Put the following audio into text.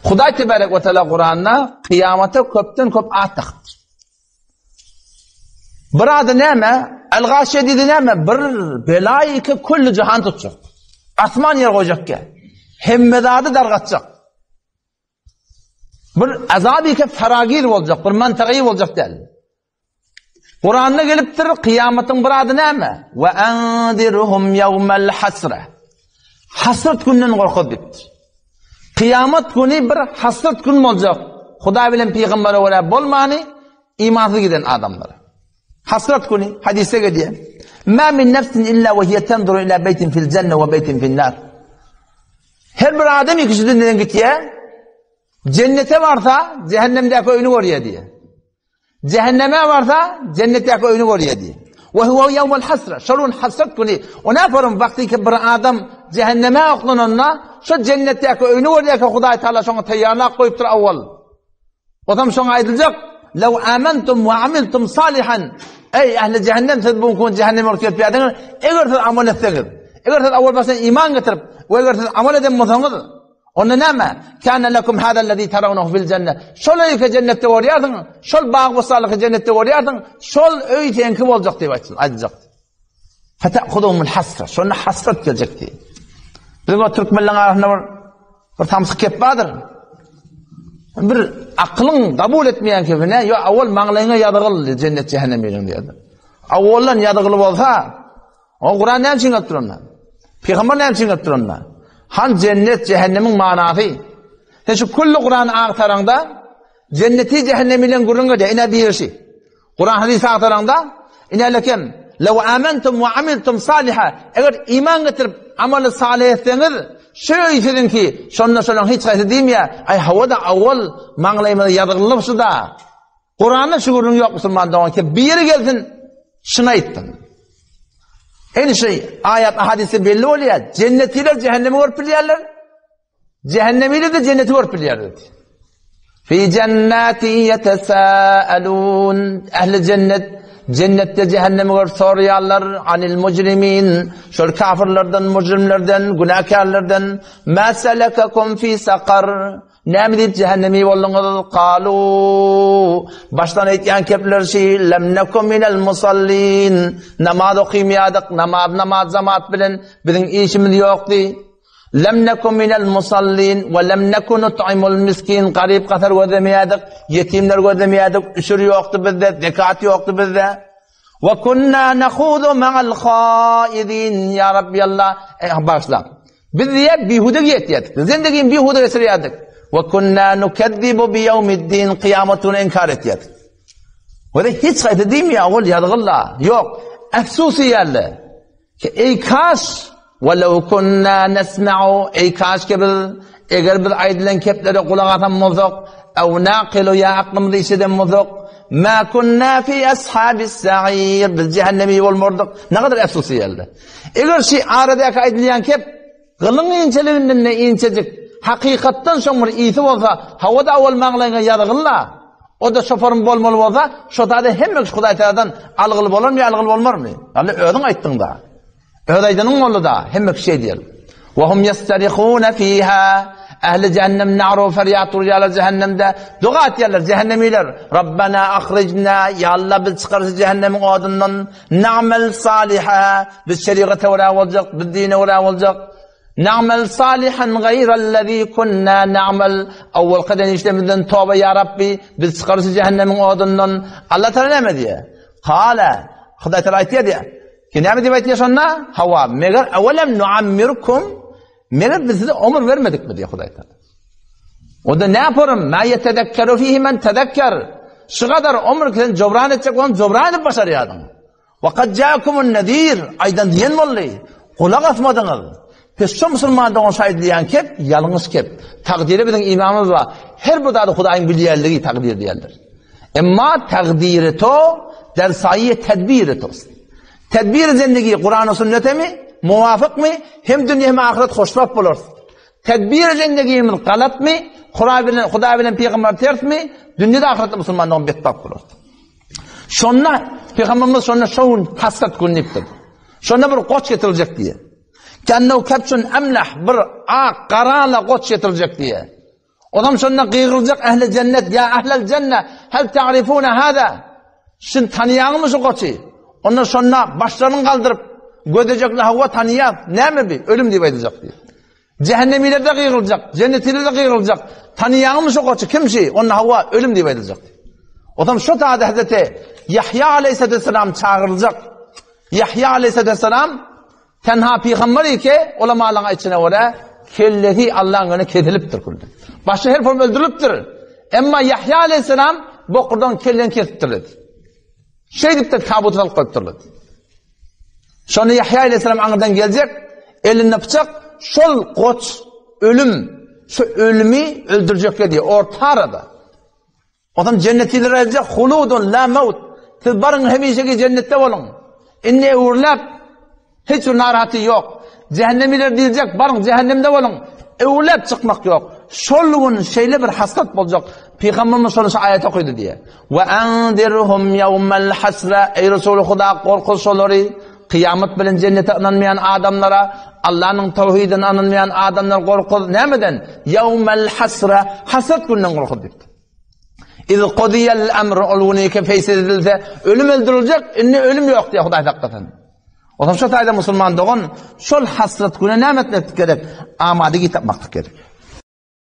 Hudaý tebarek we teala Kuranda kyýamata köpden köp at dakypdyr. Bir ady näme? El-Gaşiýe diýdi näme? Bir belaýy ki külli jahan tutjak. Asman ýer goýjak ki. Hemme zady dargatjak. Bir azaby ki faragir boljak, bir mantagy boljak däl. Kuranda gelipdir, kyýamatyň bir ady näme? Ve endirhum yevmel hasre. Hasret günden gorkuz diýipdir. Kyýamat güni bir hasret gün boljak. Hudaý bilen pygambere görä bolmany imansyz giden adamlar. Hasret güni hadisde gelýär. Ma min nefsin illa ve hiye tenzuru ila beytin fil cenne ve beytin fil nar. Her bir adam ikisi dünýeden gitýär. Cennete barsa cehennemdäki öýüni görýär diýär. Cehenneme barsa, cennetdäki öýüni görýär diýýär. Ve huve yevmul hasra. Şol gün hasrat güni. O näparyň wagty ki bir adam cehenneme oklananda, şo cennetdäki öýüni görýär ki, Hudaý Taala şoňa taýýarlap goýupdyr awwal. Otam şoňa aýdyljak, Lew amantum we amiltum salihan. Ey ähli cehennem siz bu gün cehenneme urup gelip ýadyňyz, eger siz amal etseňiz, eger siz awwal başdan iman getirip, we eger siz amal eden bolsaňyz, Onda näme? Kana lekum hadallazi tarawnahu fil jenne. Şol öýi ki jennetde görýärsiň, şol bag-bossanlygy jennetde görýärsiň, şol öý seňki boljak diýip aýtsyn, aýdyljak. Fetahudumul hasra. Şonda hasrat geljek diýip. Biziň o türkmenleriň arasynda bir bir samsyk gep bardyr. Bir akylyň kabul etmeýän kebine, ýo awal maňlaýyňa ýazgyl jennet cehennem diýýär. Awaldan ýazgyly bolsa, O Kuran näme üçin gelip dur onda? Pygamber näme üçin gelip dur onda? Han jennet, cehennemiň manasy. Sen şu külli Kurany agtaraňda jenneti cehennemi bilen gürrüň edýär. Ine birisi. Kuran hadys agtaraňda ine lekem Lew amantum we amiltum saliha. Eger iman getirip amaly salih etseňiz, şu öý siziňki. Şonda şolaň hiç haýsy diýmeýär. Aý hawa-da awwal maňlaýymyza ýazgylyp şu-da. Kuranda şu gürrüň ýok musulman dogan ki biri gelsin şuny aýtsyn. Eni şey aýat hadysy belli bolýar. Jennetiler cehennemi görüp bilýärler. Cehennemiler de cenneti görüp bilýärler. Fi jennati yetesaalun ehli cennet cennetde cehennemi görüp soraýarlar anil mujrimin şol kafirlerden mujrimlerden günäkärlerden ma selekakum fi sakar Näme diýip jähennemi bolduňyz? Kalu, başdan aýtýan kepler şi, lem neku minel musallin, namaz okymýardyk, namaz namaz jamaat bilen biziň işimiz ýokdy. Lem neku minel musallin we lem neku nut'imul miskin, garyp-gasar gözlemeýärdik, ýetimler gözlemeýärdik, üşür ýokdy bizde, zekat ýokdy bizde. Ve kunna nahudu ma'al haidin ya Rabbi Allah e, bagyşla. Biz diýip bihuda ýetýärdik. Zendigin bihuda geçirýärdik. Ve kunna nukezzibu bi yevmiddin kıyametini inkar etýärdik. Ve de hiç haýsy diýmeýär, ol ýazgylla. Ýok. Efsus diýýärler. Ki eý kaş, we lew kunna nesma'u, eý kaş ki biz, eger biz aýdylan keplere gulak asan bolsak, ew naqilu ýa aklymyzy işleden bolsak, ma kunna fi ashabis sa'ir, biz cehennemi bolmardyk. Ne kadar efsus diýerler. Eger şi aradaky aýdylýan kep gylyň inçeliginden ne inçejik, hakykatdan şoň bir ysy bolsa, hawa-da awal maňlaýyňa ýazgyl-la. O-da şoparym bolmaly bolsa, şo zada hemme kişi Hudaý Tagaladan algyly bolarmy ýa algyly bolmarmy? Ýa özüň aýtdyň-da. Öz aýdanyň boldy-da, hemme kişi şeý diýer. Wa hum ýestarihuna fiha. Ähli jähennem naru ferýat urýarlar jähennemde. Doga etýärler jähennemiler. Rabbana ahrijna, ýa Allah biz çykar şu jähennemiň odundan. Na'mel saliha. Biz şerigata görä boljak, biz dine görä boljak. Na'mel salihan gaýrallazi kunna na'mel. Awwalky eden işlerimizden toba ýa Rabbi, biz çykar şu jähennemiň odundan. Allah Taala näme diýýär? Kala, Hudaý Taala aýtýar diýýär. Ki näme diýip aýtýar şonda? Hawa, meger awelem nuammirkum, meger biz size ömür bermedikmi diýýär Hudaý Taala. O-da näporym, ma ýetezekkeru fihi men tezekker. Şu gadar ömür sen jobran etjek bolsaň, jobran edip başarýardyň. Wa kad jaakumun nezir, aýdan diýen boldy. Gulak asmadyňyz. Pes şo musulman dogan şo aýdylýan kep, ýalňyş kep. Takdyra biziň imanymyz bar. Her bir zady Hudaýyň bilýänligi takdyr diýerler. Emma takdyry to der saýy tedbiri tost. Tedbir zendigi Kur'an-y sünnetemi muwafykmy? Hem dünýe hem ahyret hoşbagt bolarys. Tedbir zendigimiz galatmy? Hudaý bilen Hudaý bilen pygamber tersmi? Dünýede ahyretde musulman dogan betbagt bolarys. Şonda Pygamberimiz şonda şo gün hasrat gün diýipdir. Şonda bir goç getiriljek diýe. Kennew kepçün emleh bir ak garala goç getiriljek diýe. Onam şonda gygyryljak ähli jennet, ýa ählel jenne, hel ta'rifuna hada? Şun tanýaňmy şu goçy? Onda şonda başlaryny galdyryp, gözlejekler hawa tanýas, näme bi? Ölüm diýip aýdyljak diýip. Cehennemiler de gygyryljak, cennetiler de gygyryljak. Tanýaňmy şu goçy? Kim şi? Onda hawa ölüm diýip aýdyljak. Onam şu taýda Hazreti Ýahýa aleyhisselam çagyryljak. Ýahýa aleyhisselam Tenha pygamber eke, ulamalaryň aýtşyna görä, kellesi Allaň öňünde kesilipdir külden. Başga her form öldürilipdir. Emma Ýahýa aleyhisselam bokurdan kelleni kesipdirler. Şeýdip-de tabuta salyp goýupdyrlar. Şonda Ýahýa aleyhisselam aňyrdan geljek, elinde pyçak, şol goç ölüm, şu ölümi öldürjek diýip, orta arada. Onsoň jennetiler aýdjak, Huludun la maut. Siz baryň hemişeki jennetde boluň. Indi öwrüläp hiç bir narahaty ýok. Jähennemiler diýjek, baryň jähennemde boluň. Öwrüläp çykmak ýok. Şol gün şeýle bir hasrat boljak. Pygamberimiz şony şu aýat okydy diýe. We anzirhum ýawmal hasra. Eý Resul Huda gorkuz şolary. Kyýamat bilen jennete ynanmaýan adamlara, Allanyň tawhidine ynanmaýan adamlar gorkuz. Nämeden? Ýawmal hasra. Hasrat gününden gorkuz diýipdir. Iz qudiyal amr ol güni ki feýsal edilse, ölüm öldüriljek, indi ölüm ýok diýe Hudaý saklasyn. Onsoň şu taýda musulman dogan şol hasrat güne näme etmek gerek? Amady gitmek gerek.